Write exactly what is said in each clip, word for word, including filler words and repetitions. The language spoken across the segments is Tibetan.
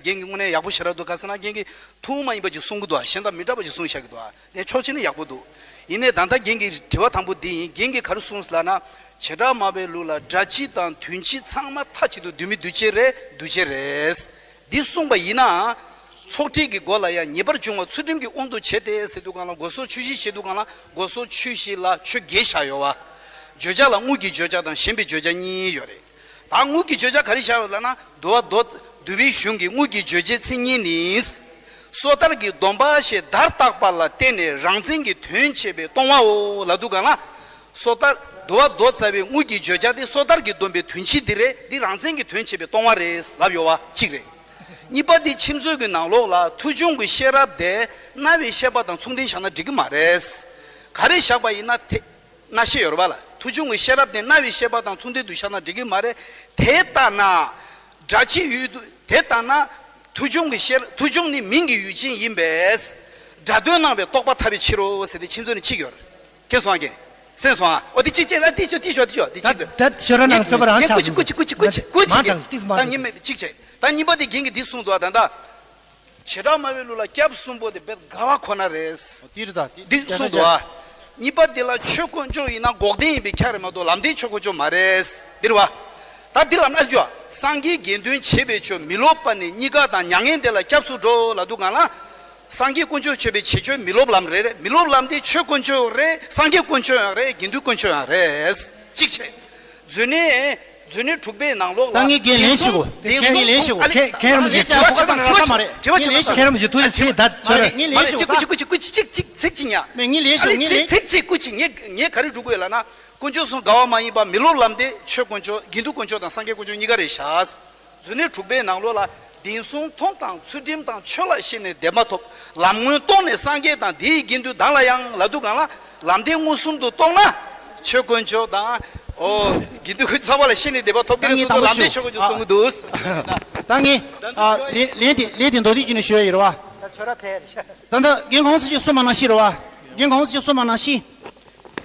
རྒན་གྱིས་དངོས་གནས་ཡག་པོ་ཞེ་དྲག་འདུག་ག་ཟེར་ན། རྒན་གྱིས་ཐུན་མོང་མ་ཡིན་པ་ཅིག་གསུང་གི་འདུག་གཞན་དག་མི་འདྲ་བ་ཅིག་གསུངས་བཞག་གི་འདུག་དེ་ཕྱོགས་གཅིག་ནས་ཡག་པོ་འདུག་ཡིན་ནའི་ད་ལྟ་རྒན་གྱི་དྲི་བ་དང་པོ་འདི་ཡིན། རྒན་གྱིས་ག་རེ་གསུངས་ལབ་ན། བྱེ་བྲག་སྨྲ་བའི་ལུགས་ལ་སྒྲ་སྤྱི་དང་དོན་སྤྱི་ཚང་མ་མཐའ་གཅིག་ཏུ་འདུས་མི་འདུས་བྱས་རེད། འདུས་བྱས་རེད། འདི་གསུངས་པ་ཡིན་ན། ཚོགས་སྒྲིག་གི་སྒོ་ལ་ཡང་ངེས་པར་འབྱུང་བ་ཚུལ་ཁྲིམས་ཀྱི་དབང་དུ་བྱས་ཏེ་ཟེར་དུས་སྒང་ལ། སྒོ་ཟོག་ཆོས་བཞི་བྱེད་དུས་སྒང་ལ་སྒོ་ཟོག་ཆོས་བཞི་ལ་ཆོས་བརྒྱད་བཞག་ཡོད་པ། བརྗོད་བྱ་ལ་དངོས་ཀྱི་བརྗོད་བྱ་དང་ཞེན་པའི་བརྗོད་བྱ་གཉིས་ཡོད་རེད། ད་དངོས་ཀྱི་བརྗོད་བྱ་ག་རེ་བཞག་ཡོད་ལབ་ན། འདུལ་བ་མདོ། འདུལ་བའི་གཞུང་གི་དངོས་ཀྱི་བརྗོད་བྱའི་མཚན་ཉིད་ནི། སོ་ཐར་གྱི་སྡོམ་པ་ཞེས་བརྡར་བཏགས་པ་ལ་བརྟེན་ནས་རང་མཚན་གྱི་དོན་བྱེད་པའི་སྟོང་པའོ་ལབ་དུས་སྒང་ལ། སོ་ཐར་འདུལ་བ་མདོ་རྩ་བའི་དངོས་ཀྱི་བརྗོད་བྱ་དེ་སོ་ཐར་གྱི་སྡོམ་པའི་དོན་སྤྱི་འདི་རེད། འདི་རང་མཚན་གྱི་དོན་བྱེད་པའི་སྟོང་པ་རེད་ལབ་ཡོད་པ་གཅིག་རེད། གཉིས་པ་འདི་ཁྱིམ་མཚེས་ཀྱི་ནང་ལོགས་ལ་མཐོ་ཆུང་གི་ཤེས་རབ་དེ་རྣ་བའི་ཤེས་པ་དང་མཚུངས་ལྡན་བཞག་ན་འགྲིག་གི་མ་རེད། ག་རེ་བཞག་པ་ཡིན་ན་དེ། རྣ་ཤེས་ཡོད་རེད་པ་ལ། མཐོ་ཆུང་གི་ཤེས་རབ་དེ་རྣ་བའི་ཤེས་པ་དང་མཚུངས་ལྡན་དུ་བཞག་ན་འགྲིག་གི་མ་རེད། དེ་ལྟ་ན། སྒྲ་སྤྱི་ཡུལ་དུ་དེ་ལྟ་ན། མཐོ་ཆུང་གི་ཤེས། མཐོ་ཆུང་ནི་མིང་གི་ཡུལ་ཅན་ཡིན་པས། སྒྲ་དོན་སྣང་བའི་རྟོག་པ་ཐལ་བའི་ཕྱིར་རོ་ཟེར་ཏེ་ཁྱིམ་མཚེས་ནས་འཆད་ཀྱི་ཡོད་རེད། མཁྱེན་སོང་ཨ། རྒན་གསན་སོང་ཨ། འོ་དེ་གཅིག་བྱས་ན། དེ་ཆོག་དེ་ཆོག་དེ་ཆོག་དེ་ད་གཅིག་ད་ཁྱོད་རང་ནང་རྩོད་པ་རང་ཆགས་སོང་། སྐུ་མཁྱེན་སྐུ་མཁྱེན་སྐུ་མཁྱེན་སྐུ་མཁྱེན་སྐུ་མཁྱེན། ད་ངས་མེད་པ་གཅིག་བྱས། ད་གཉིས་པ་དེ་རྒན་གྱིས་འདི་གསུངས་འདུག་ཨ། ད་ད། བྱེ་བྲག་སྨྲ་བའི་ལུགས་ལ་སྐྱབས་གསུམ་པོ་དེ་དཔེ་དགའ་བ་ཁོ་ན་རེད། དེ་རེད་ད། དེ་འདི་བརྒྱ་ཆ་གསུངས་འདུག་བརྒྱ། ཨ། གཉིས་པ་དེ་ལ་ཆོས་དཀོན་མཆོག་ཡིན་ན་འགོག་བདེན་ཡིན་པའི་ཁྱད་རེད་མ་གཏོགས་ལམ་བདེན་ཆོས་དཀོན་མཆོག་མ་རེད། འདི་རེད་བ། ད་འདི་ལ་ན་ཅོ། སངས་རྒྱས་དགེ་འདུན་བྱེད་པའི་ཆོས་མི་སློབ་པ་ནི་གཉིས་ཀ་དང་མྱ་ངན་འདས་ལ་སྐྱབས་སུ་འགྲོ་ལབ་དུས་སྒང་ལ། སངས་རྒྱས་དཀོན་མཆོག་མཆོད་པའི་བྱེད་ཆོས་མི་སློབ་ལམ་རེད། མི་སློབ་ལམ་དེ་ཆོས་དཀོན་མཆོག་རེད། སངས་རྒྱས་དཀོན་མཆོག་ཡང་རེད། དགེ་འདུན་དཀོན་མཆོག་ཡང་རེད། གཅིག་བྱས། མཛོད་ལྷ། མཛོད་ལྷ་དྲུག་པའི་ནང་ལོགས་ལ། ད་ངས་རྒན་ལན་ཞུ་གོ། དེ་ཁྱེད་རང་ལན་ཞུ་གོ། ཨ་ལེ། ཁྱེད་རང་མི་ཞུ། དྲི་བ་ཆ་ཚང་། དྲི་བ་ཆ་ཚང་། དྲི་བ་ཆ་ཚང་། ཁྱེད་རང་མི་ཞུ། ཐུགས་རྗེ་ཆེ། ད་ཚོད་རེད། ངས་ལན་ཞུ་གོ། ཅིག་སྐུ་མཁྱེན་སྐུ་མཁྱེན་སྐུ་མཁྱེན་ཅིག་ཅིག་ཅིག་ཅིག་ཉ། མེད། ངས་ལན་ཞུ། ཨ་ལེ། ངས་ལན། ཅིག་ཅིག་ཅིག་སྐུ་མཁྱེན། ངས་ངས་ག་རེ་སྒྲུབ་དགོས་ལབ་ན། དཀོན་མཆོག་གསུམ་དགའ་བ་མ་ཡིན་པ་མི་སློབ་ལམ་དེ་ཆོས་དཀོན་མཆོག་དགེ་འདུན་དཀོན་མཆོག་དང་སངས་རྒྱས་དཀོན་མཆོག་གཉིས་ཀ་རེད་ཤག། མཛོད་ལྷ་དྲུག་པའི་ནང་ལོགས་ལ་བདེན་གསུམ་མཐོང་དང་ཚུལ་ཁྲིམས་དང་ཆོས་ལ་ཤེས་ནས་བདེན་པ་ཐོབ། ལམ་མངོན་རྟོགས་ནས་སངས་རྒྱས་དང་དེའི་དགེ་འདུན་དག་ལ་ཡང་ལབ་དུས་སྒང་ལ། ལམ་བདེན་མངོན་སུམ་དུ་རྟོགས་ན་ཆོས་དཀོན་མཆོག་དང་། ཨོ། དགེ་འདུན་ཚང་མ་ལ་ཤེས་ནས་བདེན་པ་ཐོབ་ཀྱི་རེད་གསུངས་འདུག། ལམ་བདེན་ཆོས་དཀོན་མཆོག་གསུང་གི་འདུག། ད་ངས། ཨ། ལན་ལན་དེ་ལན་དེ་མདོ་སྡེ་བརྒྱུད་ནས་ཞུ་ཡ་ཡིན་རེད་བ། ད་ཁྱོད་ར་ཕེབས་རེད་ཤག། ད་ལྟ་རྒན་གོང་ས་མཆོག་གསུངས་པ་ནང་བཞིན་རེད་བ། རྒན་གོང་ས་མཆོག་གསུངས་པ་ནང་བཞིན།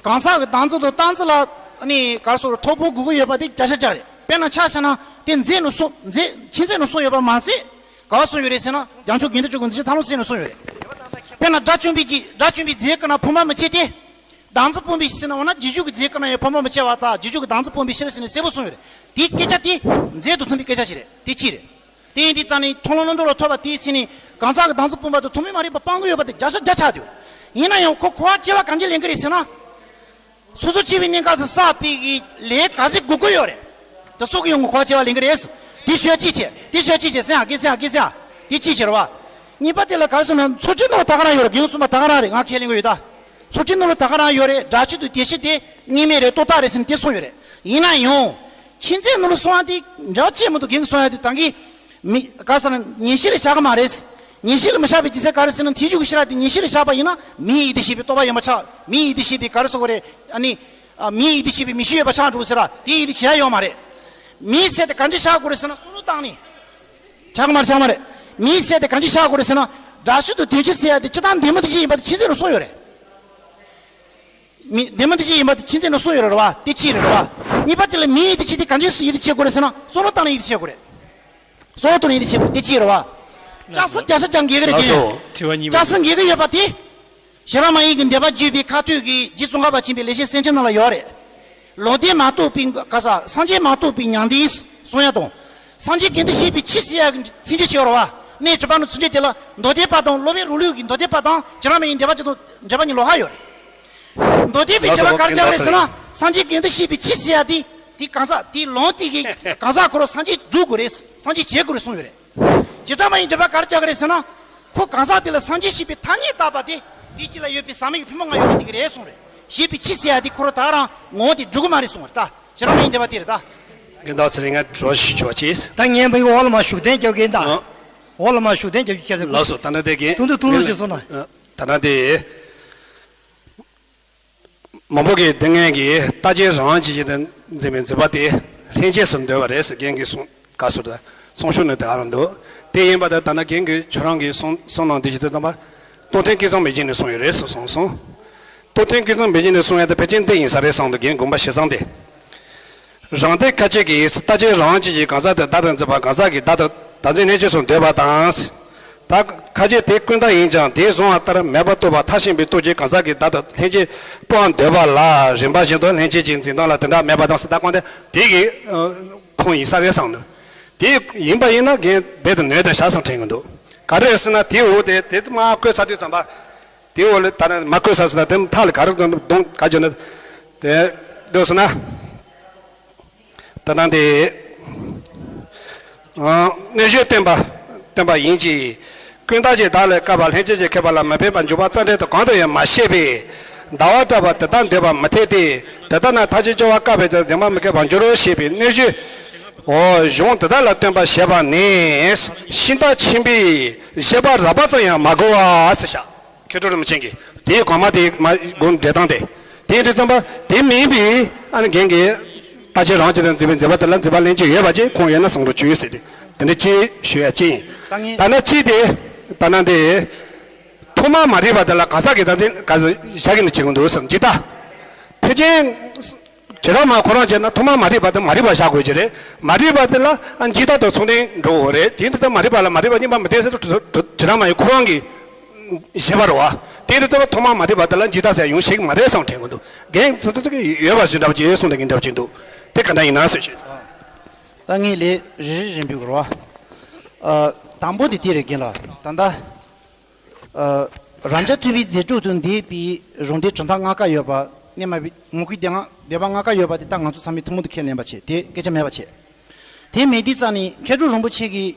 གང་ཟག་གི་བདག་འཛིན་དང་སྟངས་འཛིན་ལ་ནི་ག་རེ་ཟེར་དགོས་རེད། ཐོ་ཕོག་དགོས་ཀྱི་ཡོད་པ་དེ་བརྒྱ་ཆ་བརྒྱ་རེད། དཔེར་ན་ཆ་བཞག་ན་དེ་མཛད་ནས་གསུངས། མཛད། ཁྱིམ་མཚེས་ནས་གསུངས་ཡོད་པ་མ་ཟད། ག་པར་གསུངས་ཡོད་རེད་ཟེར་ན། རྒྱལ་མཆོག་དགེ་འདུན་གྱི་མཛད་ཆེན་ཐང་ལྷུང་ཟེར་ནས་གསུངས་ཡོད་རེད། དཔེར་ན་དགྲ་བཅོམ་པའི་རྗེས། དགྲ་བཅོམ་པའི་རྗེས་ཀྱི་ནང་ཕུང་པོ་མི་སྐྱེ་སྟེ། བདག་འཛིན་སྤོང་བའི་ཕྱིར་ཟེར་ན། འོ་ན་རྗེས་འཇུག་གི་རྗེས་ཀྱི་ནང་ཡང་ཕུང་པོ་མི་སྐྱེ་བ་དང་། རྗེས་འཇུག་གི་བདག་འཛིན་སྤོང་བའི་ཕྱིར་ཟེར་ནས་གསལ་པོ་གསུངས་ཡོད་རེད། དེའི་སྐད་ཆ་དེ་མཛད་དུ་ཐོན་པའི་སྐད་ཆ་ཞིག་རེད། དེ་གཅིག་རེད། དེ་ཡིན་དུས་ཙང་ནི་མཐོང་ལམ་རྣམ་གྲོལ་ལ་ཐོབ་པ་དེའི་ཚེ་ནི་གང་ཟག་གི་བདག་འཛིན་སྤོང་བ་དེ་ཐོགས་མེད་མ་རིག་པ་སྤང་གི་ཡོད་པ་དེ་བརྒྱ་ཆ་བརྒྱ་ཆགས་འདུག། ཡིན་ན་ཡང་ཁོ་གོ་བ་སྐྱེ་བ་གང་གིས་ལེན་གི་རེད་ཟེར་ན། སོ་སོ་སྐྱེ་བའི་གནས་སྐབས་སུ་བསགས་པའི་གི་ལས་ག་ཚོད་དགོས་ཀྱི་ཡོད་རེད། དེ་སོ་སོ་གིས་ཡང་གོ་བ་སྐྱེ་བ་ལེན་གི་རེད། དེ་ཤོད་ཅིག་བྱས། དེ་ཤོད་ཅིག་བྱས། སེམས་ཨ་དགེ། སེམས་ཨ་དགེ། སེམས་ཨ། དེ་གཅིག་བྱས་རེད་བ། གཉིས་པ་དེ་ལ་ག་རེ་ཟེར་ན། ཚོགས་སྒྲིག་ནང་ལ་ད་ག་རང་ཡོད་རེད། རྒན་གསུངས་པ་ད་ག་རང་རེད། ང་ཁས་ལེན་གི་ཡོད་ད། ཚོགས་སྒྲིག་ནང་ལ་ད་ག་རང་ཡོད་རེད། སྒྲ་སྤྱི་དང་དོན་སྤྱི་དེ་གཉིས་མེད་རེད། རྟོགས་ཐབས་རེད་ཟེར་ནས་དེ་གསུངས་ཡོད་རེད། ཡིན་ན་ཡང་། ཁྱིམ་མཚེས་ནང་ལ་གསུང་ཡ་དེ་འདྲ་ཅིག་མི་འདུག། རྒན་གསུང་ཡ་དེ་ད་གིན་མི་ག་ཟེར་ན། ངེས་ཤེས་ལ་བཞག་གི་མ་རེད། ངེས་ཤེས་ལ་མི་བཞག་པའི་རྒྱུ་མཚན་ག་རེ་ཟེར་ན། མཐུན་འཇུག་གི་ཤེས་རབ་དེ་ངེས་ཤེས་ལ་བཞག་པ་ཡིན་ན། མིང་ཡིད་དུ་བྱེད་པའི་རྟོག་པ་ཡོད་པ་ཆགས། མིང་ཡིད་དུ་བྱེད་པའི་ག་རེ་ཟེར་དགོས་རེད། ཨ་ནི། ཨ། མིང་ཡིད་དུ་བྱེད་པའི་མིག་ཤེས་ཡོད་པ་ཆགས་འགྲོ་ཟེར་ར། དེ་ཡིད་དུ་བྱེད་ཡ་ཡོད་མ་རེད། མིང་ཟེར་དེ་ག་འདྲ་བཞག་དགོས་རེད་ཟེར་ན། བསམ་བློ་བཏང་ནས། ཆགས་མ་རེད། ཆགས་མ་རེད། མིང་ཟེར་དེ་ག་འདྲ་བཞག་དགོས་རེད་ཟེར་ན། སྒྲ་སྤྱི་དང་དོན་སྤྱི་ཟེར་ཡ་དེ་སྤྱིར་བཏང་བདེན་པ་དེ་བཞིན་ཡིན་པ་དེ་ཁྱིམ་མཚེས་ནས་གསུངས་ཡོད་རེད། མི། བདེན་པ་དེ་བཞིན་ཡིན་པ་དེ་ཁྱིམ་མཚེས་ནས་གསུངས་ཡོད་རེད་བ། དེ་གཅིག་རེད་བ། གཉིས་པ་དེ་ལ་མིང་ཡིད་དུ་བྱེད་དེ་ག་འདྲ་ཡིད་དུ་བྱེད་དགོས་རེད་ཟེར་ན། བསམ་བློ་བཏང་ནས་ཡིད་དུ་བྱེད་དགོས་རེད། བསམ་བློ་བཏང་ནས་ཡིད་དུ་བྱེད་དགོས་རེད། དེ་གཅིག་རེད་བ། ལྕགས་སྲེག་བརྒྱ་ཆ་བརྒྱ་འགེལ་གི་རེད། ལགས་སོ། དྲི་བ་གཉིས་པ། ལྕགས་སྲེག་འགེལ་གི་ཡོད་པ་དེ། ཞེ་དྲག་མ་ཡིན་གྱི་འདོད་པ་བརྗོད་པའི་ཁ་ཐུག་གི་རྗེ་ཙོང་ཁ་པ་ཆེན་པོའི་ལེགས་བཤད་གསེར་ཕྲེང་ནང་ལ་ཡོད་རེད། ལོག་འདྲེན་མ་གཏོགས་པའི་ག་ས། སངས་རྒྱས་མ་གཏོགས་པའི་མྱང་འདས་གསུང་ཡ་དང་། སངས་རྒྱས་དགེ་འདུན་བྱེད་པའི་ཕྱིར་ཟེར་ཡ་གི་ཚིག་འཇོག་བྱེད་ཡོད་རེད་བ། གནས་བཅུ་པ་ནང་ཚིག་འཇོག་དེ་ལ་མདོ་སྡེ་པ་དང་སློབ་དཔོན་རོང་ལུགས་ཀྱི་མདོ་སྡེ་པ་དང་། ཞེ་དྲག་མ་ཡིན་འདོད་པ་ཅན་དང་འདོད་པ་གཉིས་ལོགས་ཀ་ཡོད་རེད། མདོ་སྡེ་པའི་འདོད་པ་ག་རེ་རྒྱག་གི་རེད་ཟེར་ན། སངས་རྒྱས་དགེ་འདུན་བྱེད་པའི་ཕྱིར་ཟེར་ཡ་དེ། དེ་གང་ཟག་དེའི་ལུང་དེ་གིས་གང་ཟག་ཁོ་རང་སངས་རྒྱས་སྒྲུབ་དགོས་རེད། སངས་རྒྱས་བྱེད་དགོས་རེད་གསུངས་ཡོད་རེད། ཇི་ལྟར་མ་ཡིན་འདོད་པ་ག་རེ་རྒྱག་གི་རེད་ཟེར་ན། ཁོ་གང་ཟག་དེ་ལ་སངས་རྒྱས་ཞེས་པའི་ཐ་སྙད་བཏགས་པ་དེ། དེའི་རྗེས་ལ་ཡོད་པའི་ཟག་མེད་ཀྱི་ཕུང་པོ་ལྔ་ཡོད་པ་དེ་ག་རེད་གསུངས་རེད། ཞེས་པའི་ཕྱིར་ཟེར་ཡ་དེ་ཁོ་རང་ད་ག་རང་ངོ་བོ་དེ་སྒྲུབ་ཀྱི་མ་རེད་གསུངས་རེད་ད། ཇི་ལྟར་མ་ཡིན་འདོད་པ་དེ་རེད་ད། རྒན་ད་ཚེ་རིང་ང་དྲི་བ་ཞུ་ཆོག་ཅེས། ད་ངས་མི་འོག་ལ་མ་ཞུགས་དན་རྒྱག་གིན་ད། ཨ། འོག་ལ་མ་ཞུགས་དན་རྒྱག་གི་ཁྱེད་ཚོ། ལགས་སོ། ད་ནི་དེ་རྒན། ཐུང་ཐུང་ཐུང་ཐུང་ཞིག་གསུངས་ན། ཨ། ད་ནི་དེ། མང་པོ་གིས་དེ་སྔོན་གྱི་རྟག་གཅིག་རང་དབང་ཅན་ཞིག་ཏུ་འཛིན་པའི་འཛིན་པ་དེ་ལྷན་སྐྱེས་སུ་འདོད་པ་རེད་ཟེར་རྒན་གྱིས་གསུངས། ག་ཟེར་ད། གསུང་ཤུགས་ནི་དེ་ག་རང་འདུག། དེ་ཡིན་པ་དང་ད་ནི་རྒན་གྱིས་ཁྱོད་རང་གི་གསུང་གསུང་གནང་དེ་ཞིག་ཏུ་བསྟན་པ། རྟོགས་ལྡན་ཀུན་བཟང་མེས་སྦྱིན་ནས་གསུངས་ཡོད་རེད་ཟེར་གསུངས་སོང་། རྟོགས་ལྡན་ཀུན་བཟང་མེས་སྦྱིན་ནས་གསུངས་ཡ་དེ་ཕལ་ཆེར་འདི་ཡིན་ས་རེད་བསམ་འདུག། རྒན་དགོངས་པ་ཞེ་ཚང་དེ། རང་སྡེ་ཁ་ཅིག་གིས་རྟག་གཅིག་རང་དབང་ཅན་གྱི་གང་ཟག་དེ་བདག་ཏུ་འཛིན་པ། གང་ཟག་གིས་བདག་ཏུ་ བདག་འཛིན་ལྷན་སྐྱེས་སུ་འདོད་པ་དང་། ད་ཁ་ཅིག་དེ་ཀུན་བཏགས་ཡིན་ཀྱང་དེ་བཟུང་བ་ལྟར་མེད་པར་རྟོགས་པ་མཐར་ཕྱིན་པའི་སྟོབས་ཀྱིས་གང་ཟག་གི་བདག་ཏུ་ལྷན་སྐྱེས་སྤོང་འདོད་པ་ལ་རིམ་པ་བཞིན་དུ་ལྷན་སྐྱེས་ཀྱི་འཛིན་སྟངས་ལ་དེ་འདྲ་མེད་པ་དང་ཟེར། ད་གོང་དེ་དེ་གི་ཁུངས་ཡིན་ས་རེད་བསམ་འདུག་དེ་ཡིན་པ་ཡིན་ན་རྒན་རྦད་དེ་ནོར་དེ་བཞག་བསམ་དྲན་གྱི་འདུག་ག་རེ་ཟེར་ན་དེའི་འོག་དེ་དེ་མར་བཀོད་ཚར་དུས་ཙམ་པ། དེའི་འོག་ལ་ད་ནི་མར་བཀོད་ཚར་ཟེར་ན་དེ་མཐའ་ལ་ག་རེ་གདོང་ག་བརྗོད་ན། དེ་འདུག་ཟེར་ན། ད་ནང་དེ། ཨ་གནོད་བྱེད་བསྟན་པ། བསྟན་པ་ཡིན་གྱི། ཀུན་བཏགས་ཀྱི་བདག་ལས་བཀག་པ་ལྷན་སྐྱེས་ཀྱི་ཁྱད་པར་ལ་མི་ཕན་པར་འཇོག་པ་རྩ་འགྲེལ་དུ་གང་དུ་ཡང་མ་བཤད་པས། ཟླ་བ་གྲགས་པ་དེ་ལྟར་འདོད་པ་མི་འཐད་དེ། དེ་ལྟར་ན་མཐར་ཕྱིན་སྐྱེ་བ་བཀག་པའི་ཚེ་བདེན་པར་མི་འཐད་པར་འགྱུར་རོ་ཞེས་པའི་གནོད་བྱེད། འོ་གཞུང་དེ་དག་ལ་བསྟན་པ་ཞེས་པ་ནི། ཤིན་ཏུ་ཕྱིན་པས་བཤད་པ་རགས་པ་ཙམ་ཡང་མ་གོ་བ་ཟེར་བཞག་མཁས་གྲུབ་རིན་པོ་ཆེ་གིས་དེའི་གོང་མ་དེའི་མ་དགོངས་འགྲེལ་སྟངས་དེ། དེ་ཡིན་དུས་ཙམ་པ་དེ་མིན་པའི་ཨ་ནི་རྒན་གྱིས་རྟག་གཅིག་རང་གཅིག་དང་འཛིན་པའི་འཛིན་པ་དེ་ལ་འཛིན་པ་ལྷན་སྐྱེས་ཡོད་པ་ཅིག་ཁུངས་ཡོད་ན་བསམ་རོགས་བྱོས་ཟེར་ཏེ། དེ་འདྲ་ཅིག་ཞུ་ཡ་ཅིག་ཡིན། ད་ངས་ད་ནི་ཅིག་དེ་ད་ནི་དེ་ཐོག་མར་མ་རིག་པ་དེ་ལ་གང་ཟག་གི་བདག་འཛིན་ག་ཟེ་བཞག་གི་ནི་བྱེད་ཀྱི་འདུག་བསམ་ཇི་ལྟ། ཕལ་ཆེར། བྱེ་བྲག་སྨྲ་བ་ཁོ་རང་བྱས་ན་ཐོག་མར་མ་རིག་པ་དེ་མ་རིག་པ་བཞག་དགོས་ཀྱི་རེད། མ་རིག་པ་དེ་ལ་ཨ་འཇིག་ལྟ་དང་མཚུངས་ལྡན་འགྲོ་དགོས་རེད། དེ་འདི་ལྟར་མ་རིག་པ་ལ་མ་རིག་པ་གཉིས་པ་མི་ལྡན་ཟེར་དུས་བྱེ་བྲག་སྨྲ་བའི་ཁོ་རང་གི་བཞེད་པ་རེད་བ། དེ་འདི་ལྟར་ཐོག་མར་མ་རིག་པ་དེ་ལ་འཇིག་ལྟ་ཟེར་ཡོང་ཤེས་ཀྱི་མ་རེད་བསམ་དྲན་གྱི་འདུག་རྒན་ཚོ་ཚོ་ཚོ་གིས་ཡོད་པ་བཞིན་འདྲ་པོ་ཅིག་གསུངས་བསྡད་མཁན་འདྲ་པོ་ཅིག་འདུག་དེ་ག་འདྲ་ཡིན་ན་ཟེར་ཞུས། ད་ངས་ལས་རེ་རེ་རེ་འབུལ་དགོས་རེད་བ། ཨ་དང་པོ་དེ་དེ་རེད་རྒན་ལགས། ད་ལྟ། ཨ་རང་རྐྱ་ཐུབ་པའི་རྫས་གྲོགས་སུ་འདས་པའི་གཞུང་དེ་གྲུབ་མཐའ་ལྔ་ཀ་ཡོད་པ་གནས་མ་བའི་ངོ་བོའི་བདེན་ལྔ་བདེན་པ་ལྔ་ཀ་ཡོད་པ་དེ་ད་ང་ཚོ་ཚང་མས་ཐུན་མོང་དུ་ཁས་ལེན་པ་བྱེད་དེ་སྐད་ཆ་མེད་པ་བྱེད། དེ་མེད་དུས་ཙང་ནས་མཁས་གྲུབ་རིན་པོ་ཆེ་གིས་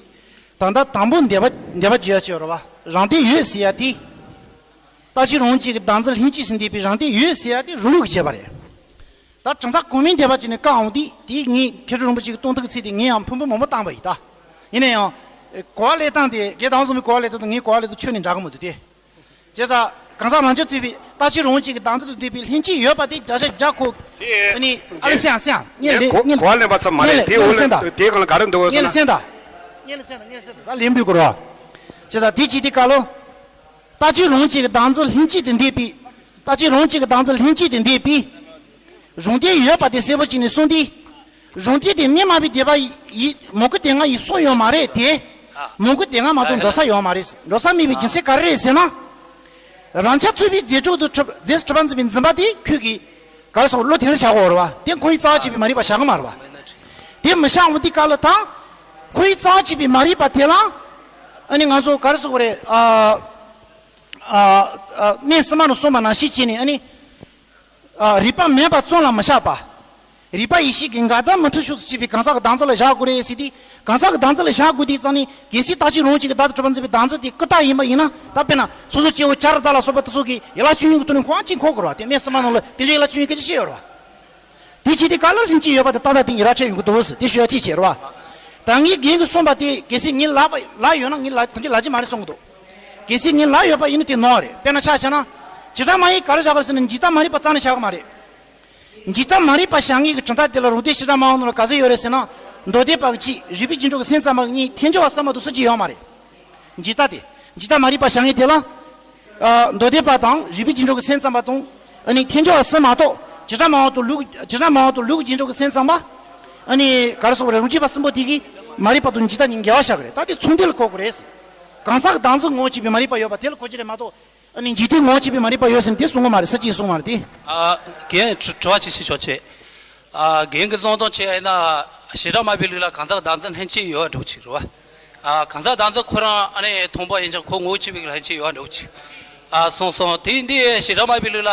ད་ལྟ་དང་པོ་འདས་པ་འདས་པ་བརྗོད་ཡ་ཅིག་ཡོད་རེད་བ། རང་སྡེ་ཡོད་ཟེར་ཡ་དེ། རྟག་གཅིག་རང་གཅིག་གི་བདག་འཛིན་ལྷན་སྐྱེས་སུ་འདས་པའི་རང་སྡེ་ཡོད་ཟེར་ཡ་དེ་རང་ལུགས་ཀྱི་བྱས་པ་རེད། ད་གྲུབ་མཐའ་གོང་མའི་འདས་པ་ཅིག་ནས་བཀག་འོང་དུས་དེ་ངས་མཁས་གྲུབ་རིན་པོ་ཆེ་གི་དོན་དག་གི་ཚིག་དེ་ངས་ཡང་ཕུང་པོ་མང་པོ་བཏང་པ་ཡིན་ད། ཡིན་ན་ཡང་། གོ་བ་ལེན་སྟངས་དེ་རྒན་དང་བཟུང་བའི་གོ་བ་ལེན་སྟངས་དང་ངའི་གོ་བ་ལེན་སྟངས་ཁྱོན་ནས་འདྲ་གི་མི་འདུག་སྟེ། བྱས་ཙང་གང་ཟག་རང་རྐྱ་ཐུབ་པའི་རྟག་གཅིག་རང་གཅིག་གི་བདག་འཛིན་དུ་འདས་པའི་ལྷན་སྐྱེས་ཡོད་པ་དེ་བརྒྱ་ཆ་བརྒྱ་ཁོ། དེ་ཨ་ནི་ཨ་ལེ་སེང་སེང་ངས་ལེ་གོ་ངས་གོ་བ་ལེན་པ་ཙམ་མ་རེད། དེ་འོག་ལ་དེ་གང་ལ་ག་རེ་འདུག་ངས་ཟེར་ལེ་ན། སེང་ད། ངས་ལེ་སེང་ད་ངས་ལེ་སེང་ད་ད་ལན་འབུལ་དགོས་རེད་བ། བྱས་ཙང་དེ་ཅི་དེ་ག་ལོ། རྟག་གཅིག་རང་གཅིག་གི་བདག་འཛིན་ལྷན་སྐྱེས་དུ་འདས་པའི། རྟག་གཅིག་རང་གཅིག་གི་བདག་འཛིན་ལྷན་སྐྱེས་དུ་འདས་པའི། གཞུང་དེ་ཡོད་པ་དེ་གསལ་པོ་བྱས་ནས་གསུངས་ཏེ། གཞུང་དེ་དེ་གནས་མ་བའི་སྡེ་པ་ཡི་མུ་གེ་དེ་སྔ་ཡི་གསུངས་ཡོད་མ་རེད་དེ། མུ་གེ་དེ་སྔ་མ་གཏོགས་འགྲོ་ས་ཡོད་མ་རེད། འགྲོ་ས་མེད་པའི་རྒྱུ་མཚན་ག་རེ་རེད་ཟེར་ན། རང་རྐྱ་ཐུབ་པའི་རྫས་གྲོགས་སུ་གྲུབ་རྫས་སུ་གྲུབ་པ་འཛིན་པའི་འཛིན་པ་དེ་ཁོས་ཀྱིས་ག་རེ་སོགས་བློ་དེ་འདྲ་བྱ་དགོས་རེད་བ། དེ་ཁོ་ཡི་རྩ་བ་བྱས་པའི་མ་རིག་པ་བཞག་གི་མ་རེད་བ། དེ་མི་བཞག་འོང་དུས་སྐབས་ལ་ད། ཁོ་ཡི་རྩ་བ་བྱས་པའི་མ་རིག་པ་དེ་ལ། ཨ་ནི་ང་ཚོ་ག་རེ་ཟེར་དགོས་རེད། ཨ་ཨ་ཨ་གནས་གསུམ་པ་ནས་གསུངས་པ་ནང་བཞིན་བྱས་ནས་ཨ་ནི། ཨ་རིག་པ་མེད་པ་ཙམ་ལ་མི་བཞག་པ། རིག་པ་ཡེ་ཤེས་ཀྱི་འགག་ལྟ་མུ་མཐུད་ཕྱོགས་སུ་གཅིག་པའི་གང་ཟག་གི་བདག་འཛིན་ལ་བཞག་དགོས་རེད་ཟེར་དུས། གང་ཟག་གི་བདག་འཛིན་ལ་བཞག་དགོས་དུས་ཙང་ནི་གལ་སྲིད་རྟག་གཅིག་རང་གཅིག་གི་བདག་ཏུ་གྲུབ་པ་འཛིན་པའི་བདག་འཛིན་དེ་ཀུན་བཏགས་ཡིན་པ་ཡིན་ན། ད་དཔེར་ན་སོ་སོ་སྐྱེ་བོ་བྱ་ར་དྭ་ལ་སོགས་པ་དེ་ཚོ་གིས་ཡན་ལག་བཅུ་གཉིས་ཀྱི་ཐོག་ནས་འཁོར་བ་གཅིག་འཁོར་དགོས་རེད་བ། དེ་གནས་གསུམ་པ་ནང་ལ་དེ་འདྲའི་ཡན་ལག་བཅུ་གཉིས་སྐད་ཆ་བཤད་ཡོད་རེད་བ། དེ་བྱེད་དུས་སྐབས་ལ་ལྷན་སྐྱེས་ཡོད་པ་དེ་ཏག་ཏག་དེ་ཡི་རང་ཆ་ཡོང་གི་འདུག་ཟེར་དེ་ཞུ་ཡ་གཅིག་བྱས་རེད་བ། ད་ངས་རྒན་གྱིས་གསུངས་པ་དེ་གལ་སྲིད་ངའི་ལག་པ་ལག་ཡོད་ན་ངའི་ལག་ད་གིན་ལག་རྗེས་མ་རེད་གསུང་གི་འདུག་གལ་སྲིད་ངའི་ལག་ཡོད་པ་ཡིན་ན་དེ་ནོར་བ་རེད། དཔེར་ན་ཆ་བཞག་ན། བྱེ་བྲག་སྨྲ་བས་ག་རེ་བཞག་གི་རེད་ཟེར་ན་འཇིག་ལྟ་མ་རིག་པ་རྩ་ནས་བཞག་གི་མ་རེད། འཇིག་ལྟ་མ་རིག་པ་བཞག་མཁན་གྱི་གྲུབ་མཐའ་དེ་ལ་རང་སྡེ་བྱེ་བྲག་སྨྲ་བ་ནང་ལ་ག་ཚོད་ཡོད་རེད་ཟེར་ན། མདོ་སྡེ་པ་གི་གཅིག་རིགས་པས་རྗེས་འཇུག་གི་སེམས་ཙམ་པ་གཉིས། ཐལ་འགྱུར་བ་གསུམ་མ་གཏོགས་སུ་གཅིག་ཡོད་མ་རེད། འཇིག་ལྟ་དེ། འཇིག་ལྟ་མ་རིག་པ་བཞག་མཁན་དེ་ལ། ཨ་མདོ་སྡེ་པ་དང་རིགས་པས་རྗེས་འཇུག་གི་སེམས་ཙམ་པ་དང་། ཨ་ནི་ཐལ་འགྱུར་བ་གསུམ་མ་གཏོགས་བྱེ་བྲག་སྨྲ་བ་དང་ལུགས་བྱེ་བྲག་སྨྲ་བ་དང་ལུགས་རྗེས་འཇུག་གི་སེམས་ཙམ་པ། ཨ་ནི་ག་རེ་ཟེར་དགོས་རེད། རང་རྒྱུད་པ་གསུམ་པོ་དེ་གིས་མ་རིག་པ་དང་འཇིག་ལྟ་གཉིས་འགལ་བ་བཞག་གི་རེད། ད་དེ་ཚོགས་འདུ་ལ་གོ་དགོས་རེད། གང་ཟག་གི་བདག་འཛིན་ངོ་བོ་བྱས་པའི་མ་རིག་པ་ཡོད་པ་དེ་ལ་གོ་རྒྱུ་རེད་མ་གཏོགས། ཨ་ནི་འཇིག་རྟེན་ངོ་བོ་བྱས་པའི་མ་རིག་པ་ཡོད་ཟེར་ནས་དེ་གསུང་གི་མ་རེད། སུ་གཅིག་གསུང་མ་རེད་དེ། ཨ་རྒན་དྲི་དྲི་བ་ཅིག་ཞུ་ཆོག་ཅེས། ཨ་རྒན་གྱིས་གསུང་སྟངས་བྱས་ན་བྱེ་བྲག་སྨྲ་བའི་ལུགས་ལ་གང་ཟག་བདག་འཛིན་ལྷན་སྐྱེས་ཡོད་པ་འདྲ་པོ་ཅིག་རེད་བ། ཨ་གང་ཟག་བདག་འཛིན་ཁོ་རང་ཨ་ནི་མཐོང་བ་ཡིན་ཀྱང་ཁོ་ངོ་བོ་བྱས་པའི་ལྷན་སྐྱེས་ཡོད་པ་འདྲ་པོ་ཅིག་ཨ་གསུངས་སོང་། དེ་ཡིན་དུས་བྱེ་བྲག་སྨྲ་བའི་ལུགས་ལ་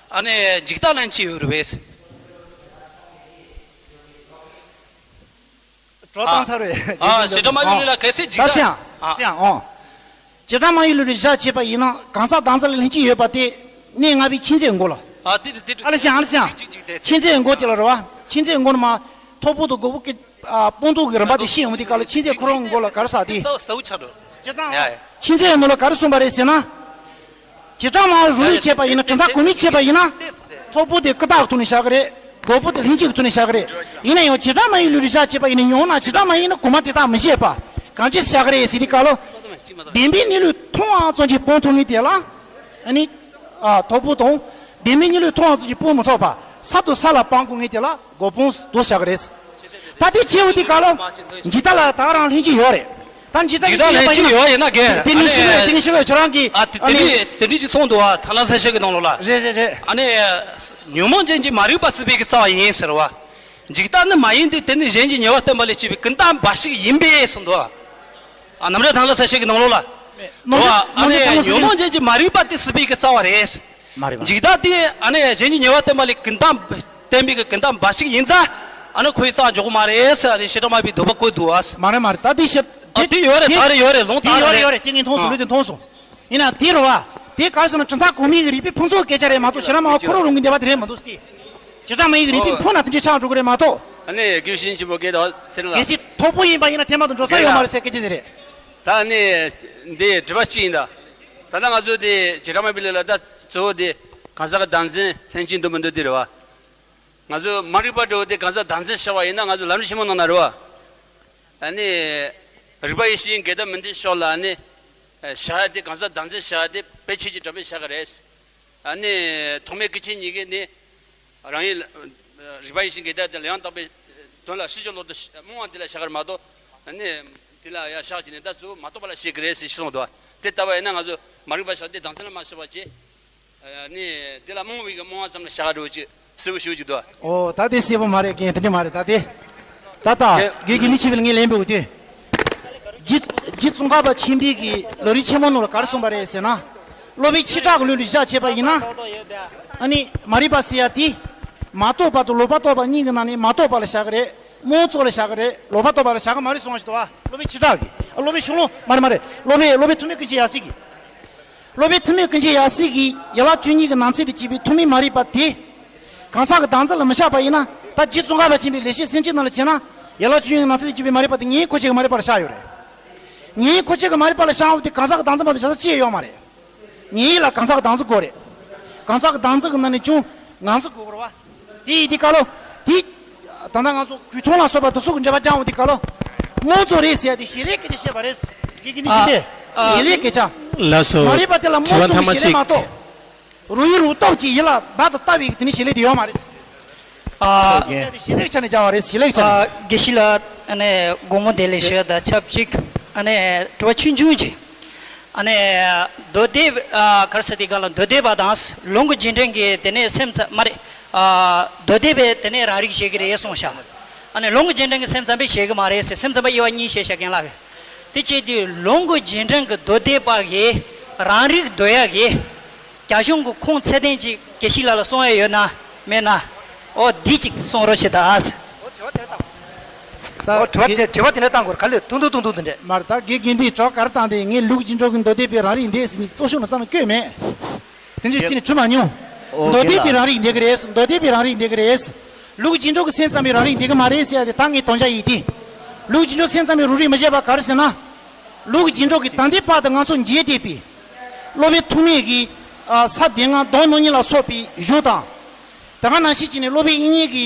ཨ་ནི་འཇིག་ལྟ་ལྷན་སྐྱེས་ཡོད་རེད་པས། དྲི་བ་བཏང་ཚར་བས། ཨ་བྱེ་བྲག་སྨྲ་བའི་ལུགས་ལ་གལ་སྲིད་འཇིག་ལྟ། ད་སེང་ཨ་སེང་ཨ། བྱེ་བྲག་སྨྲ་བའི་ལུགས་ལ་བཞག་བྱས་པ་ཡིན་ན་གང་ཟག་བདག་འཛིན་ལ་ལྷན་སྐྱེས་ཡོད་པ་དེ་གནས་ལྔ་པའི་མཆིན་ཚད་མགོ་ལ། ཨ་དེ་དེ་དེ་ཨ་ལེ་སེང་ཨ་ལེ་སེང་། མཆིན་ཚད་མགོ་དེ་ལ་རེད་བ། མཆིན་ཚད་མགོ་ནས་མར་ཐོར་བུ་དང་སྒོར་བུ་གི་ཨ་སྤུ་མདོག་གི་རིམ་པ་དེ་ཤེས་ཡོང་དུས་སྐབས་ལ་མཆིན་ཚད་ཁོ་རང་མགོ་ལ་ག་རེ་ཟེར་དེ། ས་ས་འུ་ཆ་འགྲོ། བྱས་ཙང་། ཡ་ཡ། མཆིན་ཚད་མགོ་ལ་ག་རེ་གསུངས་པ་རེད་ཟེར་ན། བྱེ་བྲག་སྨྲ་བ་རང་ལུགས་བྱས་པ་ཡིན་ན། གྲུབ་མཐའ་གོང་མས་བྱས་པ་ཡིན་ན། ཐོར་བུ་དེ་ཀུན་བཏགས་ཀྱི་ཐོག་ནས་བཞག་གི་རེད། སྒོར་བུ་དེ་ལྷན་སྐྱེས་ཀྱི་ཐོག་ནས་བཞག་གི་རེད། ཡིན་ན་ཡང་བྱེ་བྲག་སྨྲ་བའི་ལུགས་ལ་བཞག་བྱས་པ་ཡིན་ན། ཡང་ན་བྱེ་བྲག་སྨྲ་ཡིན་ན་གོང་མ་དེ་དག་མི་བཞེད་པ། གང་ཅི་བཞག་གི་རེད་ཟེར་དུས་སྐབས་ལ། བདེན་པའི་གནས་ལུགས་མཐོང་བ་ཙམ་གྱིས་སྤང་ཐུབ་མཁན་དེ་ལ། ཨ་ནི། ཨ་ཐོར་བུ་དང་། བདེན་པའི་གནས་ལུགས་མཐོང་བ་ཙམ་གྱིས་སྤང་མི་ཐུབ་པ། ས་དང་ས་ལ་སྤང་དགོས་མཁན་དེ་ལ་སྒོར་སྤང་དུ་བཞག་གི་རེད། ད་དེ་བྱས་པ་དེ་སྐབས་ལ། འཇིག་ལྟ་ལ་ད་ག་རང་ལྷན་སྐྱེས་ཡོད་རེད། ད་འཇིག་ལྟ་ཡིན་ན་ཡོད་ཡིན་ན་གས། དེ་ནི་ཤི་བས་དེ་ནི་ཤི་བས་ཁྱོད་རང་གིས་ཨ་དེ་དེ་ནི་དེ་འདྲ་ཅིག་གསུངས་འདུག་བ། ཐ་ན་ས་ཤ་གི་ནང་ལོགས་ལ། རེད་རེད་རེད། ཨ་ནི་ཉོན་མོངས་ཅན་གྱི་མ་རིག་པ་སྲིད་པའི་གི་རྩ་བ་ཡིན་ཟེར་བ། འཇིག་ལྟ་ནི་མ་ཡིན་ཏེ། དེ་ནི་གཞན་གྱི་ཉེས་པ་བསྟན་པ་ལས་སྐྱེས་པའི་ཀུན་བརྟགས་འབའ་ཞིག་ཡིན་པས་གསུངས་འདུག་བ། ཨ་ནམ་ར་ཐང་ལ་ས་ཤ་གི་ནང་ལོགས་ལ། ནོར་འདུག་བ། ཨ་ནི་ཉོན་མོངས་ཅན་གྱི་མ་རིག་པ་དེ་སྲིད་པའི་གི་རྩ་བ་རེད། མ་རེད་མ་རེད། འཇིག་ལྟ་དེ་ཨ་ནི་གཞན་གྱི་ཉེས་པ་བསྟན་པ་ལས་ཀུན་བརྟགས་བསྟན་པའི་གི་ཀུན་བརྟགས་འབའ་ཞིག་ཡིན་ཙང་། ཨ་ནི་ཁོའི་རྩ་འཇོག་གི་མ་རེད་ཟེར། ཨ་ནི་བྱེ་བྲག་སྨྲ་བའི་འདོད་པ་བཀོད་འདུག་བ། མ་རེད་མ་རེད། ད་དེ་ཤི་ཨ་དེ་ཡོད་རེད། ད་རེད་ཡོད་རེད། ལུང་ད་དེ་རེད་ཡོད་རེད། ཡོད་རེད། དེ་ངས་མཐོང་སོང་། ལུས་དེ་མཐོང་སོང་། ཡིན་ན་དེ་རེད་བ། དེ་ག་རེ་ཟེར་ན་གྲུབ་མཐའ་གོང་མའི་གི་རིགས་པའི་ཕུང་ཚོགས་སྐད་ཆ་རེད་མ་གཏོགས་བྱེ་བྲག་སྨྲ་བ་ཁོ་རང་རང་གི་འདོད་པ་དེ་རེད་མ་འདུག་སྟེ། བྱེ་བྲག་སྨྲ་བའི་གི་རིགས་པའི་ཕུང་ན་དེ་འདྲའི་ཆགས་འགྲོ་གི་རེད་མ་གཏོགས། ཨ་ནི་དགེ་བཤེས་ཆེན་པོ་དགེ་ལགས་ཚེ་རིང་ལགས། གལ་སྲིད་དོག་པོ་ཡིན་པ་ཡིན་ན་དེ་མ་གཏོགས་འགྲོ་ས་ཡོད་མ་རེད་ཟེར་སྐད་ཆ་དེ་རེད། ད་ནི་འདི་དྲི་བ་གཅིག་ཡིན་ད། ད་ལྟ་ང་ཚོ་དེ་བྱེ་བྲག་སྨྲ་བའི་ལུགས་ལ་ད་གཙོ་བོ་དེ་གང་ཟག་གི་བདག་འཛིན་ལྷན་སྐྱེས་འདུག་མི་འདུག་དེ་རེད་བ། ང་ཚོ་མ་རིག་པ་འདྲ་བོ་དེ་གང་ཟག་བདག་འཛིན་བྱ་བ་ཡིན་ན་ང་ཚོ་ལམ་རིམ་ཆེན་མོ་ནང་ན་རེད་བ། ཨ་ནི་རིག་པ་ཡེ་ཤེས་འགལ་ཟླ་མི་འདུས་ཕྱོགས་ལ་ནི་བྱ་བ་དེ་གང་ཟག་བདག་འཛིན་བྱ་བ་དེ་དཔེ་ཆོས་ཀྱི་གྲགས་པས་བྱ་གི་རེད། ཨ་ནི་ཐོགས་མེད་སྐུ་མཁྱེན་གཉིས་ཀས་ནི་རང་ཡུལ་རིག་པ་ཡེ་ཤེས་འགལ་ཟླ་དེ་ལ་ཡང་དག་པའི་དོན་ལ་ཕྱིན་ཅི་ལོག་ཏུ་རྨོངས་པ་དེ་ལ་བྱ་གི་རེད་མ་གཏོགས། ཨ་ནི་དེ་ལ་ཡང་བཞག་བྱས་ནས་ད་གཙོ་བོ་མ་རྟོགས་པ་ལ་བྱེད་ཀྱི་རེད་ཟེར་གསུངས་འདུག་དེ་ལྟ་བུ་ཡིན་ན་ང་ཚོ་མ་རིག་པ་བཞག་སྟེ་བདག་འཛིན་ལ་མ་བྱེད་པ་བྱེད། ཨ་ནི་དེ་ལ་རྨོངས་པའི་གི་རྨོངས་པ་ཙམ་ལ་བྱ་གི་འགྲོ་ཅིག་གསལ་པོ་ཞུ་ཅིག་འདུག་ཨོ་ད་དེ་གསལ་པོ་མ་རེད་རྒན། དེ་འདྲ་མ་རེད། ད་དེ་ད་ད་དགེ་རྒན་ནི་ཆེ་བའི་ངས་ལན་འབུལ་དུས། རྗེ་རྗེ་ཙོང་ཁ་པ་ཆེན་པོའི་གི་ལམ་རིམ་ཆེན་མོ་ནང་ལ་ག་རེ་གསུངས་པ་རེད་ཟེར་ན། སློབ་དཔོན་ཆོས་གྲགས་ཀྱི་ལུགས་ལ་བཞག་བྱས་པ་ཡིན་ན། ཨ་ནི་མ་རིག་པ་ཟེར་ཡ་དེ། མ་རྟོགས་པ་དང་ལོག་པར་རྟོག་པ་གཉིས་ཀྱི་ནང་ནས་མ་རྟོགས་པ་ལ་བཞག་གི་རེད། རྨོངས་ཚོགས་ལ་བཞག་གི་རེད། ལོག་པར་རྟོག་པ་ལ་བཞག་གི་མ་རེད་གསུངས་པ་ཞིག་འདུག་བ། སློབ་དཔོན་ཆོས་གྲགས་ཀྱིས། ཨ་སློབ་དཔོན་ཞུང་ལུང་མ་རེད་མ་རེད། སློབ་དཔོན་སློབ་དཔོན་ཐོགས་མེད་ཀུན་མཁྱེན་ཡབ་སྲས་ཀྱིས། སློབ་དཔོན་ཐོགས་མེད་ཀུན་མཁྱེན་ཡབ་སྲས་ཀྱིས་ཡན་ལག་བཅུ་གཉིས་ཀྱི་ནང་ཚན་དུ་བྱས་པའི་ཐོག་མའི་མ་རིག་པ་དེ། གང་ཟག་གི་བདག་འཛིན་ལ་མི་བཞག་པ་ཡིན་ན། ད་རྗེ་ཙོང་ཁ་པ་ཆེན་པོའི་ལེགས་བཤད་སེམས་ཅན་ནང་ལ་བྱས་ན། ཡན་ལག་བཅུ་གཉིས་ཀྱི་ནང་ཚན་དུ་བྱས་པའི་མ་རིག་པ་དེ་ངེས་ཁོ་ཆོས་ཀྱི་མ་རིག་པ་ལ་བཞག་ཡོད་རེད། ངེས་ཁོ་ཆོས་ཀྱི་མ་རིག་པ་ལ་བཞག་པ་དེ་གང་ཟག་གི་བདག་འཛིན་མ་གཏོགས་བྱ་ས་ཅི་ཡང་ཡོད་མ་རེད། ངེས་ལ་གང་ཟག་གི་བདག་འཛིན་དགོས་རེད། གང་ཟག་གི་བདག་འཛིན་གྱི་ནང་ནས་ཀྱང་ངང་ཚུལ་དགོས་རེད་བ། དེ་ཡིན་དུས་སྐབས་ལ། དེ། ད་ལྟ་ང་ཚོ་གོས་ཐུང་ལ་སོགས་པ་དེ་ཚོ་གི་འགྲེལ་པ་རྒྱག་འོང་དུས་སྐབས་ལ། རྨོངས་ཚོགས་རེད་ཟེར་ཡ་དེ་བྱེད་ལས་སྐད་ཆ་བཤད་པ་རེད། དགེ་རྒན་ནི་ཤེས་ཏེ། བྱེད་ལས་སྐད་ཆ། ལགས་སོ། མ་རིག་པ་དེ་ལ་རྨོངས་ཚོགས་ཀྱི་བྱེད་ལས་མ་གཏོགས། རོ་ཡི་རུ་སྟོབས་ཀྱིས་ཡིད་ལ་བདག་ཏུ་ལྟ་བའི་དེ་ནི་བྱེད་ལས་དེ་ཡོད་མ་རེད། ཨ། བྱེད་ལས་ཀྱི་ཆ་ནས་བྱ་བ་རེད། བྱེད་ལས་ཀྱི་ཆ་ནས། ཨ། དགེ་བཤེས་ལགས་ཨ་ནི་དགོངས་པ་བདེ་ལེགས་ཞུ་ཡ་དང་ཆབས་ཅིག་ཨ་ནི་དྲི་བ་ཆུང་ཆུང་ཅིག་ཨ་ནི་མདོ་སྡེ་པ་ཨ་ག་རེ་ཟེར་དེ་ག་ལ་མདོ་སྡེ་པ་དང་ལུང་གི་རྗེས་འབྲང་གི་དེ་ནས་སེམས་ཙམ་མ་རེད། ཨ། མདོ་སྡེ་པས་དེ་ནས་རང་རིག་བྱེད་ཀྱི་རེད་གསུངས་ཤག་ཨ་ནི་ལུང་གི་རྗེས་འབྲང་གི་སེམས་ཙམ་པས་བྱེད་ཀྱི་མ་རེད་ཟེར། སེམས་ཙམ་པ་དབྱེ་བ་གཉིས་བཤད་ཤག་རྒན་ལགས་ཀྱིས། དེ་བྱེད་དུས་ལུང་གི་རྗེས་འབྲང་གི་མདོ་སྡེ་པ་གིས་རང་རིག་འདོད་ཡ་གིས། རྒྱ་གཞུང་གི་ཁུངས་ཚད་ལྡན་ཅིག་དགེ་བཤེས་ལགས་ལ་གསུང་ཡ་ཡོད་ན་མེད་ན། ཨོ་འདི་ཅིག་གསུང་རོགས་བྱེད་ད་ཨ་ཟེར། ད་ཨོ་དྲི་བ་དེ་དྲི་བ་དེ་འདྲ་བཏང་དགོས་ག་ལེ་ཐུང་ཐུང་ཐུང་ཐུང་དེ་འདྲས། མར་ད་དགེ་རྒན་འདིས་གྲོགས་ག་རེ་བཏང་དེ་ངས་ལུགས་ཀྱི་འགྲོ་གི་མདོ་སྡེ་པའི་རང་རིག་འདས་ཟེར་ནས་གཙོ་ཤོག་ནང་བསམ་བློ་བཀོད་མེད། དེ་འདྲས་ཅི་ནས་གྲུབ་མ་མྱོང་། ཨོ་མདོ་སྡེ་པའི་རང་རིག་འདས་གི་རེད། མདོ་སྡེ་པའི་རང་རིག་འདས་གི་རེད། ལུགས་ཀྱི་འགྲོ་གི་སེམས་ཙམ་པའི་རང་རིག་འདས་གི་མ་རེད་ཟེར་ཡ་དེ་ད་ངས་དོན་བྱ་ཡིན་ཏེ། ལུགས་ཀྱི་འགྲོ་སེམས་ཙམ་པའི་རང་རིག་མི་བྱེད་པ་ག་རེ་ཟེར་ན། ལུགས་ཀྱི་འགྲོ་གི་ད་ལྟའི་བར་དུ་ང་ཚོ་མཇལ་བསྡད་པའི། སློབ་དཔོན་ཐོགས་མེད་ཀྱིས། ས་སྡེ་ལྔ་མདོ་ནོར་གཉིས་ལ་སོགས་པའི་གཞུང་དང་། དེ་ག་ནང་བཞིན་བྱས་ནས་སློབ་དཔོན་དབྱིག་གཉེན་གྱི་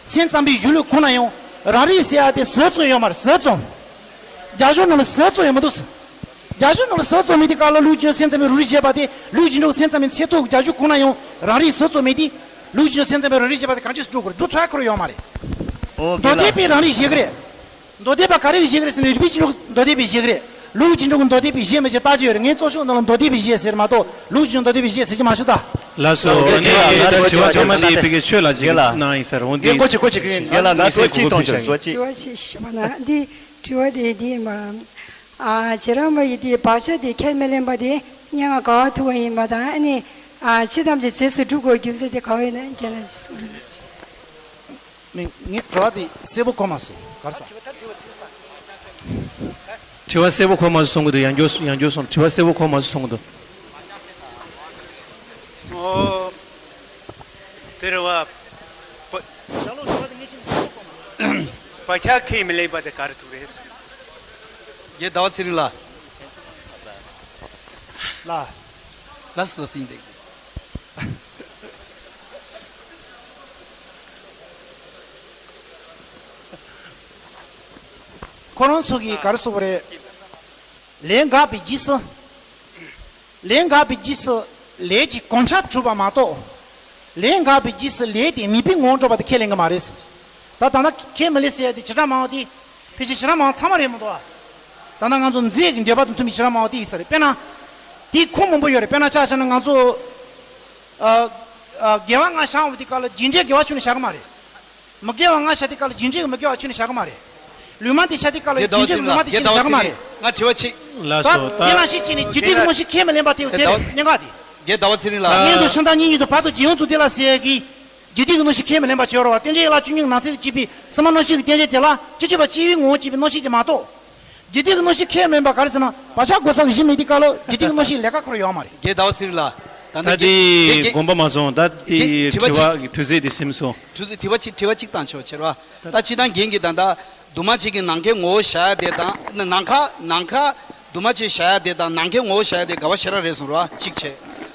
སེམས་ཙམ་པའི་གཞུང་ལུགས་གང་ན་ཡང་རང་རིག་ཟེར་ཡ་དེ་ཟབ་ཙམ་ཡོད་མ་རེད། ཟབ་ཙམ། རྒྱ་གཞུང་ནང་ལ་ཟབ་ཙམ་ཡོད་མི་འདུག་ཟེར། རྒྱ་གཞུང་ནང་ལ་ཟབ་ཙམ་མེད་དུས་སྐབས་ལ་ལུགས་ཀྱི་སེམས་ཙམ་པའི་རང་རིག་བྱེད་པ་དེ་ལུགས་ཀྱི་འགྲོ་སེམས་ཙམ་པའི་ཚད་ཐོག་རྒྱ་གཞུང་གང་ན་ཡང་རང་རིག་ཟབ་ཙམ་མེད་དུས། ལུགས་ཀྱི་སེམས་ཙམ་པའི་རང་རིག་བྱེད་པ་དེ་གང་ཅི་སྒྲུབ་དགོས་རེད། སྒྲུབ་ཐུབ་ཡ་ཁོ་རང་ཡོད་མ་རེད། ཨོ་མདོ་སྡེ་པའི་རང་རིག་བྱེད་ཀྱི་རེད། མདོ་སྡེ་པ་ག་རེ་གིས་བཞེད་ཀྱི་རེད་ཟེར་ན་རིག་པའི་ཆོས་ལུགས་མདོ་སྡེ་པས་བཞེད་ཀྱི་རེད། ལུགས་ཀྱི་འགྲོ་གི་མདོ་སྡེ་པས་བཞེད་མི་བཞེད་བརྟག་རྒྱུ་ཡོད་རེད། ངས་གཙོ་ཤོག་ནང་ལ་མདོ་སྡེ་པས་བཞེད་ཟེར་མ་གཏོགས་ལུགས་ཀྱི་མདོ་སྡེ་པས་བཞེད་ཟེར་གྱི་མ་ཞུ་ད། ལགས་སོ། ངས་ད་དྲི་བ་ཐོག་མ་ཅིག་ཕ་གི་ཆོས་ལ་ཅིག་གནང་ཡིན་ཟེར་འོང་དེ། ངས་གོ་ཅིག་གོ་ཅིག་གི་ངས་ལ་ང་ཚོ་ཅིག་གཏོང་ཆོག་ཅིག་གོ་ཅིག་དྲི་བ་ཅིག་ཞུ་བ་ན་འདི་དྲི་བ་དེ་འདི་མ། ཨ་བྱེ་བྲག་སྨྲ་བའི་དེ་བག་ཆགས་དེ་ཁས་མི་ལེན་པ་དེ་སྙན་ངག་ག་བ་ཐུག་པ་ཡིན་པ་དང་ཨ་ནི་ཨ་ཆོས་ཐམས་ཅད་རྗེས་སུ་སྒྲུབ་དགོས་རྒྱུ་མཚན་དེ་ག་བ་ཡིན་ན་རྒན་ལགས་ཀྱིས་གསུང་རོགས་གནང་། མི། ངས་དྲི་བ་དེ་གསལ་པོ་གོ་མ་སོང་། ག་རེ་ཟེར། དྲི་བ་གསལ་པོ་གོ་མ་སོང་གསུང་གི་འདུག་ཡང་བསྐྱར་ཡང་བསྐྱར་གསུང་། དྲི་བ་གསལ་པོ་གོ་མ་སོང་གསུང་གི་འདུག་ཨོ། དེ་རེད་བ། བག་ཆགས་ཁས་མི་ལེན་པ་དེ་ག་རེ་ཐུག་རེད། རྒན་ཟླ་བ་ཚེ་རིང་ལགས། ལགས། ལགས་སོ་ཟེར་ཡིན་ཏེ། ཁོ་རང་ཚོ་གིས་ག་རེ་གསུངས་པ་རེད། ལས་འགགས་པའི་རྗེས་སུ། ལས་འགགས་པའི་རྗེས་སུ་ལས་ཀྱི་གོམས་ཆགས་གྲུབ་པ་མ་གཏོགས། ལས་འགགས་པའི་རྗེས་སུ་ལས་དེ་མེད་པའི་ངང་གྲུབ་པ་དེ་ཁས་ལེན་གྱི་མ་རེད། ད་ད་ལྟ་ཁས་མི་ལེན་ཟེར་ཡ་དེ་བྱེ་བྲག་སྨྲ་བ་དེ། ཕལ་ཆེར་བྱེ་བྲག་སྨྲ་བ་ཚང་མ་རེད་མི་འདུག་ཨ། ད་ལྟ་ང་ཚོ་རྫས་ཀྱི་འདོད་པ་དང་མཐུན་པའི་ཕྱིར་མ་འོངས་པ་དེ་ཡིན་ས་རེད། དཔེར་ན། དེའི་ཁུངས་མང་པོ་ཡོད་རེད། དཔེར་ན་ཆ་བཞག་ན་ང་ཚོ། ཨ། ཨ། དགེ་བ་ལྔ་བཞག་འོང་བའི་དུས་སྐབས་ལ་རྒྱུ་འབྲས་དགེ་བ་ཆུང་ནས་བཞག་གི་མ་རེད། མི་དགེ་བ་ལྔ་བཞག་དུས་སྐབས་ལ་རྒྱུ་འབྲས་ཀྱི་མི་དགེ་བ་ཆུང་ནས་བཞག་གི་མ་རེད། ལུས་མ་དེ་བཞག་དུས་སྐབས་ལ་རྒྱུ་འབྲས་ཀྱི་ལུས་མ་དེ་ཆུང་ནས་བཞག་གི་མ་རེད། ང་དྲི་བ་གཅིག་ལགས་སོ། ད་ད་དེ་ལ་ཤེས་བྱས་ནས་རྒྱུ་འབྲས་ཀྱི་མནོ་ཤེས་ཁས་མི་ལེན་པ་དེ་དེ་རེད་སྙན་ངག་དེ། རྒྱལ་ཟླ་བ་ཚེ་རིང་ལགས། སྔོན་དུ་ཤིང་རྟ་གཉིས་གཉིས་དུ་བར་དུ་འཇིག་ཡོང་ཚུལ་དེ་ལ་ཟེར་གི། རྒྱུ་འབྲས་ཀྱི་མནོ་ཤེས་ཁས་མི་ལེན་པ་བྱེད་རོགས། རྟེན་འབྲེལ་ཡན་ལག་བཅུ་གཉིས་ཀྱི་ནང་ཚན་དུ་གཅིག་པའི་སེམས་མ་མནོ་ཤེས་ཀྱི་རྟེན་འབྲེལ་དེ་ལ་སྤྱི་ཁྱབ་པ་སྤྱི་བོའི་ངོ་བོ་གཅིག་པའི་མནོ་ཤེས་དེ་མ་གཏོགས། རྒྱུ་འབྲས་ཀྱི་མནོ་ཤེས་ཁས་མེད་པ་ག་རེ་ཟེར་ན་བག་ཆགས་སྒོ་ཟག་གི་གཞི་མེད་དུས་སྐབས་ལ་རྒྱུ་འབྲས་ཀྱི་མནོ་ཤེས་ལས་ཀ་ཁོ་རང་ཡོད་མ་རེད། རྒྱལ་ཟླ་བ་ཚེ་རིང་ལགས། ད་ད་ལྟ་དེ་དགོངས་པ་མ་ཚོམས། ད་དེ་དྲི་བ་དྲི་བ་གཅིག་གི་དུས་ཚོད་དེ་ཟིན་སོང་། དྲི་དྲི་བ་གཅིག་དྲི་བ་གཅིག་བཏང་ཆོག་ཕྱིར་བ། ད་སྤྱིར་བཏང་རྒན་གྱིས་ད་ལྟ་འདུས་མ་བྱས་ཀྱི་ནམ་མཁའི་ངོ་བོ་བཞག་ཡ་དེ་དང་ནམ་མཁའ་ནམ་མཁའ་འདུས་མ་བྱས་བཞག་ཡ་དེ་དང་ནམ་མཁའི་ངོ་བོ་བཞག་ཡ་དེ་འགལ་བ་ཞེ་དྲག་རེད་གསུངས་རེད་བ། གཅིག་བྱས།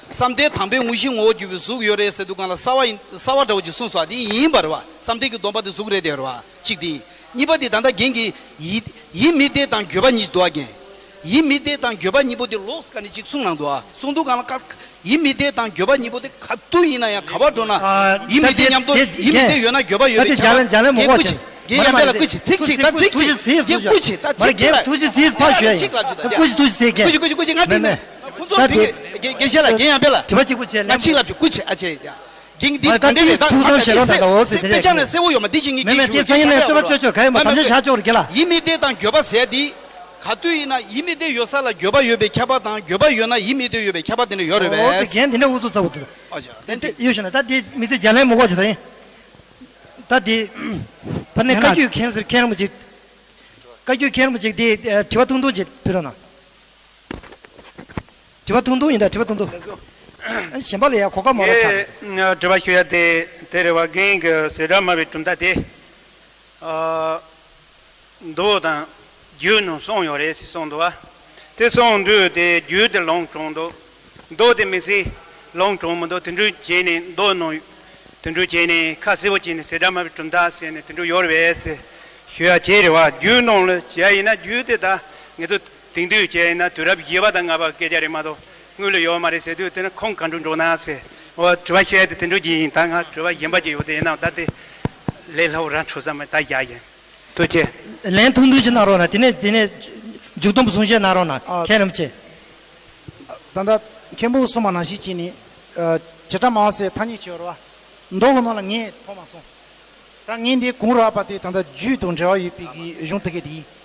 བསམ་གཏན་དང་པོའི་དངོས་གཞིའི་ངོ་བོར་གྱུར་པའི་གཟུགས་ཡོད་རེད་ཟེར་དུས་སྒང་ལ་གསར་བ་ཡིན་གསར་བ་འདྲ་བོ་ཅིག་གསུངས་སོང་བ། དེ་ཡིན་པ་རེད་བ། བསམ་གཏན་གྱི་སྟོང་པ་དེ་གཟུགས་རེད་དེ་རེད་བ། གཅིག་དེ། གཉིས་པ་དེ་ད་ལྟ་རྒན་གྱིས་ཡིད་ཡིད་མི་བདེ་དང་འགྱོད་པ་གཉིས་འདུག་བ་རྒན། ཡིད་མི་བདེ་དང་འགྱོད་པ་གཉིས་པོ་དེ་ལོགས་ཀ་ནས་ཅིག་གསུངས་གནང་འདུག་ཨ། གསུངས་དུས་སྒང་ལ་ཀ་ཡིད་མི་བདེ་དང་འགྱོད་པ་གཉིས་པོ་དེ་ག་དུས་ཡིན་ན་ཡང་ག་པར་འགྲོ་ན། ཨ། ཡིད་མི་བདེ་མཉམ་དུ་ད་དེ་ཡིད་མི་བདེ་ཡོད་ན་འགྱོད་པ་ཡོད་པའི་ཁྱད་པར། རྒན་ཡང་བསྐུལ་བྱེད། རྒན་ཡང་དཔེ་ལ་བསྐུལ་བྱེད། ཚིག་གཅིག་ད་ཚིག་གཅིག་རྒན་བསྐུལ་བྱེད། ཚིག་གཅིག་ད་ཚིག་གཅིག་ལ་ཚིག་གཅིག་ལ་རྒན་ཡང་དཔེ་ལ། ཁོང་ཚོ་བི་གེ་གེ་ཤེས་ལ་རྒན་ཡང་དཔེ་ལ། དྲི་བ་གཅིག་པུ་བྱས་ལན་ང་གཅིག་ལབ་ཆོག་བསྐུལ་བྱེད་ཨ་ཅེ་ཡ། རྒན་འདི་ག་འདྲ་རེད་ད། ཐུགས་བསམ་བཞེས་རོགས་གནང་། ད་འོ་ཟེར་དེ་རེད། དཔེ་ཆ་ནས་གསལ་བོ་ཡོད་མ་འདི་ཅིག་ངས་དེ་ཞུ་ཞུ་ཡིན་ན་ཡང་རྩོད་པ་རྩོད་ཆོག་ག་ཡོད་མ། དམ་བཅའ་བཞག་ཆོག་རེད་ག་ལ། ཡིད་མི་བདེ་དང་འགྱོད་པ་ཟེར་འདི། ག་དུས་ཡིན་ན་ཡིད་མི་བདེ་ཡོད་ས་ལ་འགྱོད་པ་ཡོད་པའི་ཁྱད་པར་དང་འགྱོད་པ་ཡོད་ན་ཡིད་མི་བདེ་ཡོད་པའི་ཁྱད་པར་དེ་འདྲ་ཡོད་རེད་པས། འོ་ཙི་རྒན་དེ་འདྲ་ཨུ་ཚུགས་ཚ་བོ་འདུག་ཨ་ཅག་དེ་འདྲ་ཡོད་ཤོད་ན་ད་དེ་མི་ཚེ་རྒྱ་ལན་མི་གོ་ཅི་ད་ཡིན། ད་དེ་ཕ་ནས་བཀའ་བརྒྱུད་མཁན་ཟེར་མཁན་རིན་པོ་ཆེ། བཀའ་བརྒྱུད་མཁན་རིན་པོ་ཆེ་དེ་དྲི་བ་ཐུང་ཐུང་ཅིག་ཕུལ་རོགས་གནང་། དྲི་བ་ཐུང་ཐུང་ཡིན་ད་དྲི་བ་ཐུང་ཐུང་། གཞན་པ་ལ་ཡ་གོ་སྐབས་མ་རག་ཆགས། ངས་དྲི་བ་ཞུ་ཡ་དེ་དེ་རེད་བ། རྒན་གྱི་ཟེ་དྲ་མ་བའི་གྲུབ་མཐའ་དེ། ཨ། མདོ་དང་རྒྱུད་ནང་གསུངས་ཡོད་རེད་ཟེར་གསུངས་འདུག་བ། དེ་གསུངས་དུས་དེ་རྒྱུད་དེ་ལུང་དྲངས་འདུག་མདོ་དེ་མི་སྲིད་ལུང་དྲངས་མི་འདུག་དེ་འདྲ་བྱས་ནས་མདོ་ནང་དེ་འདྲ་བྱས་ནས་ཁ་གསལ་པོ་བྱས་ནས་ཟེ་དྲ་མ་བའི་གྲུབ་མཐའ་ཟེར་ནས་དེ་འདྲ་ཡོད་རེད་ཟེར་ཞུ་ཡ་བྱས་རེད་བ། རྒྱུད་ནང་ལ་བྱས་ཡིན་ན་རྒྱུད་དེ་ད་ངེད་ཚོ་དེང་དུས་བྱས་ཡིན་ན་དུས་རབས་བཞི་པ་དང་ལྔ་པ་སྐད་ཆ་རེད་མ་གཏོགས་དངུལ་ལ་ཡོད་མ་རེད་ཟེར་དུས་དེ་ནི་ཁུངས་ག་འདྲ་འགྲོ་ན་ཟེར། འོ་དྲི་བ་ཤོད་ཡ་དེ་དེ་འདྲ་ཅིག་ཡིན། ད་ང་དྲི་བ་གཞན་པ་ཅིག་ཡོད་དེ་ཡིན་ནའང་ད་དེ་ལས་སླ་པོ་རང་འཕྲོད་ས་མེད་ད་བཞག་ཡིན། ཐུགས་རྗེ་ཆེ། ལན་ཐུང་ཐུང་ཞིག་གནང་རོགས་གནང་། དེ་ནས་དེ་ནས་མཇུག་སྡོམ་གསུང་བཤད་གནང་རོགས་གནང་། ཨ། མཁན་རིན་པོ་ཆེ། ད་ལྟ་མཁན་པོས་གསུངས་པ་ནང་བཞིན་བྱས་ནས། ཨ། བྱེ་བྲག་སྨྲ་བ་སའི་ཐ་སྙད་བྱས་པ་རེད་བ། མདོ་གི་ནང་ལ་ངས་མཐོང་མ་སོང་། ད་ངས་འདི་གོང་རུ་ཕབ་པ་དེ་ད་ལྟ་རྒྱུད་དང་འབྲེལ་བ་ཡོད་པའི་གི་གཞུང་དེ་ག་དེ་ཡིན།